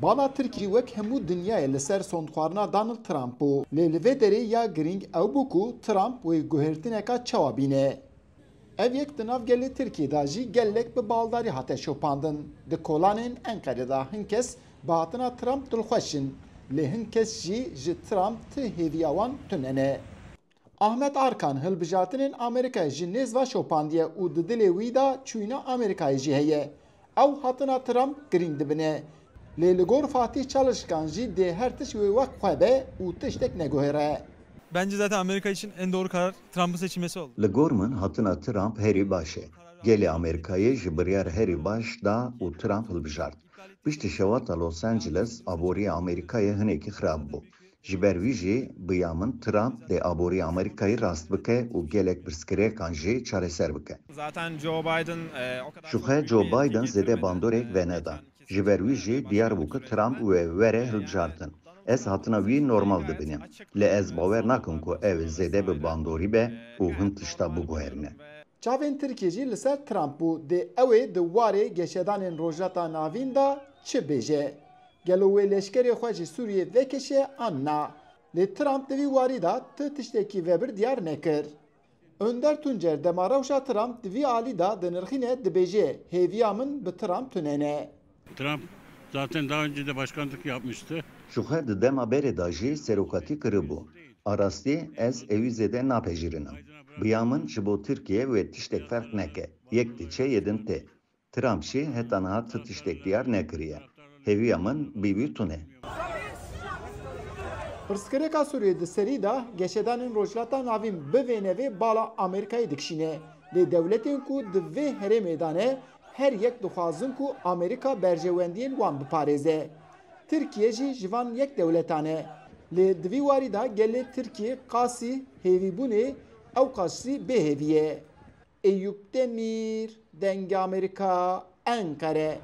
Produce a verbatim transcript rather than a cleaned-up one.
Bala Tirkiyê wek hemû dinyayê li ser sondxwarina Donald Trump bû. Lê li vê derê ya girîng ew bû ku Trump wê guhertineka çawa bîne. Ev yek di nav gelê Tirkiyê de jî gelek bi baldarî hate şopandin. Di kolanên Enqerê de hin kes bi hatina Trump dilxweş in. Lê hin kes jî ji Trump ti hêviya wan tune ne. Ahmet Arkan hilbijartinên Amerîkayê ji nêz ve şopandiye û di dilê wî de çûyîna Amerîkayê jî heye. Ew hatina Trump girîng dibine. Lê li gor Fatih Çalışkan jî dê her tişt wê wek xwe be û tiştek neguhere. Bence zaten Amerika için en doğru karar Trump'ın seçilmesi oldu. Li gor min hatina Trump herî baş e. Gelê Amerîkayê ji biryar herî baş da û Trump hilbijart. Piştî şewata Los Angeles, aboriya Amerîkayê hinekî xirab bû. Ji ber wî jî bi ya min Trump dê aboriya Amerîkayê rast bike û gelek pirsgirêkan jî çareser bike. Zaten Joe Biden, e, o kadar Ji xwe Joe Biden zêde bandorek veneda. Ji ber wî jî diyar bû ku Trump wê were hilbijartin. Ez hatina wî normal dibînim. Lê ez bawer nakim ku ew zêde bi bandorî be û hin tişta biguherîne. Çavên Tirkiyê jî li ser Trump bû, dê ew ê di warê geşedanên Rojhilata Navîn de çi bêje? Gelo wê leşkerê xwe ji Sûriyê vekişe an na? Lê Trump di vî warî de ti tiştekî vebir diyar nekir. Önder Tuncer dema rewşa Trump di vî alî de dinirxîne, dibêje, hêviya min bi Trump tune ne. Trump zaten daha önce de başkanlık yapmıştı. Ji xwe di dema berê de jî serokatî kiribû. A rastî ez ewî zêde napejirînim. Bi ya min ji bo Tirkiye wê tiştek ferq neke. Yek diçe yê din tê. Trump jî heta niha ti tiştek diyar nekiriye. Hêviya min bi wî tune. Pirsgirêka Sûriyê di serî de geşedanên Rojhilata Navîn bi vê nevê bala Amerîkayê dikişîne. Lê dewletên ku di vê herêmê de ne, her yek dixwazin ku Amerîka berjewendiyên wan biparêze. Tirkiye jî ji van yek dewletan e. Lê di vî warî de gelê Tirkiyê qasî hêvîbûnê, ew qasî bêhêvî ye. Eyûp Demîr, Dengê Amerîka, Enqere.